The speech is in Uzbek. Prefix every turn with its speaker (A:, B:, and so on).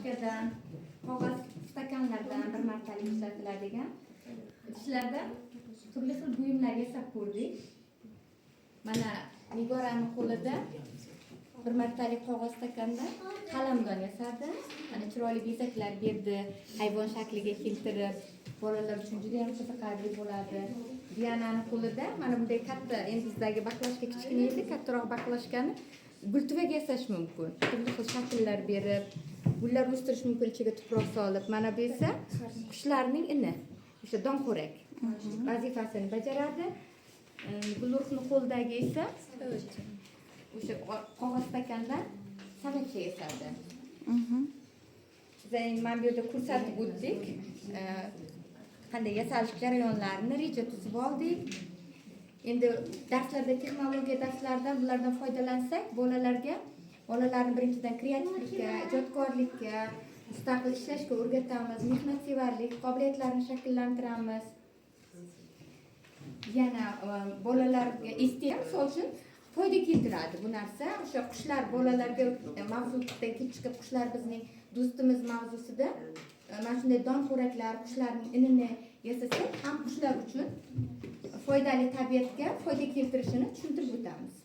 A: Баклажка dan, qog'oz stakanlardan, bir martalik ishlatiladigan idishlardan turli xil buyumlar yasab ko'rdik. Mana, Nigorani qo'lida bir martalik qog'oz stakandan qalamdon yasadi. Mana, chiroyli bezaklar berdi, hayvon shakliga keltirib, bolalar uchun juda yam qiziqarli bo'ladi. Dianani qo'lida mana bunday katta, endi bizdagi баклажка kichkina edi, kattaroq баклажка ni gultuvak yasash mumkin, turli xil shakllar berib, gullar o'stirish mumkin ichiga tuproq solib. Mana bu esa qushlarning ini, o'sha donxo'rak vazifasini bajaradi. Gulruhni qo'lidagi esa o'sha qog'oz stakandan savatcha yasadi. Biz endi mana bu yerda ko'rsatib o'tdik, qanday yasalish jarayonlarini reja tuzib oldik. Endi darslarda, texnologiya darslarida bulardan foydalansak, bolalarga, bolalarni birinchidan kreativlikka, ijodkorlikka, mustaqil ishlashga o'rgatamiz, mehnatsevarlik qobiliyatlarini shakllantiramiz. Yana bolalarga misol uchun foyda keltiradi bu narsa. O'sha qushlar bolalarga mavzudan kelib chiqib, "Qushlar bizning do'stimiz" mavzusida mana shunday donxo'raklar, qushlarning inini yasasak, ham qushlar uchun foydali, tabiatga foyda keltirishini tushuntirib o'tamiz.